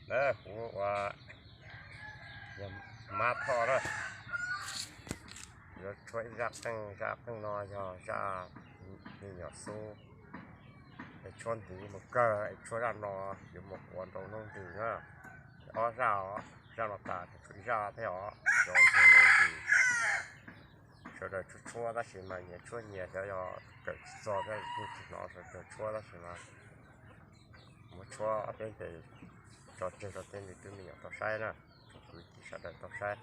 Kuv ua yog Mab Thoj na, yuav tshuab ib zaj qeej, zaj qeej no yog zaj me nyuam xub, es tshuab ntxiv mus kawg, es tshuab zaj no yuav mus ua nrau hnub nti na. Ob zaj os, zaj no tas tshuav ib zaj thiab os, rau nrau hnub nti. Sawv daws tshuab tshuab tab sis mas nyias tshuab nyias, xyov yog kawm tsis txog thiab kuj tsis hnov sawv daws tshuab tab sis mas muab tshuab ob peb tes tso tseg rau tej me tub me nyuam tau saib na, rau kwv tij sawv daws tau saib.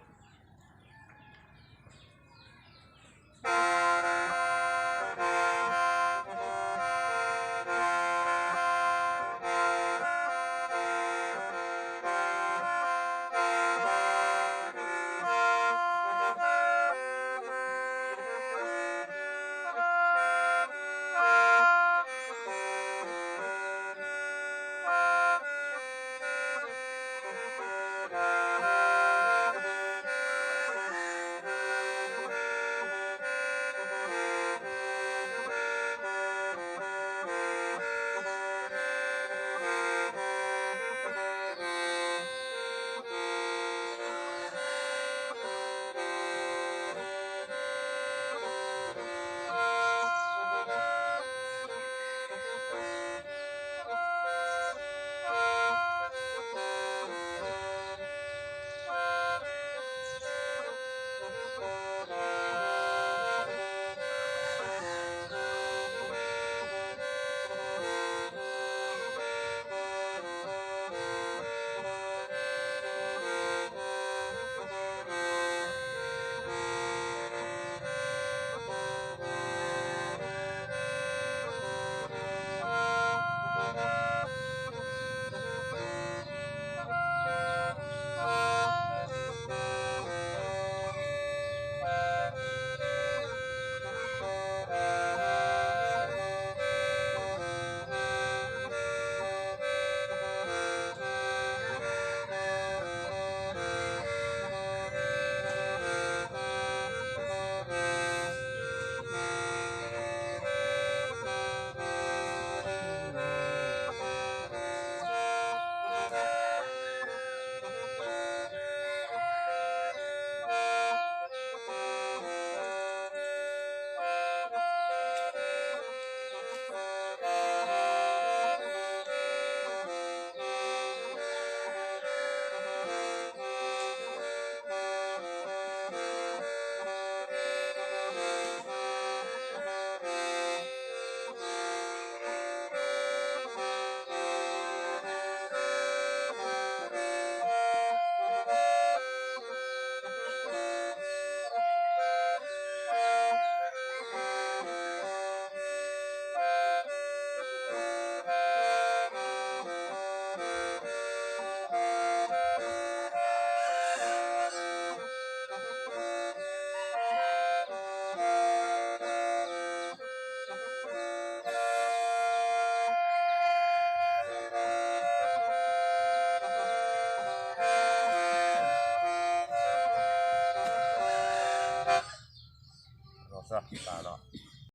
Los xwb, tas los.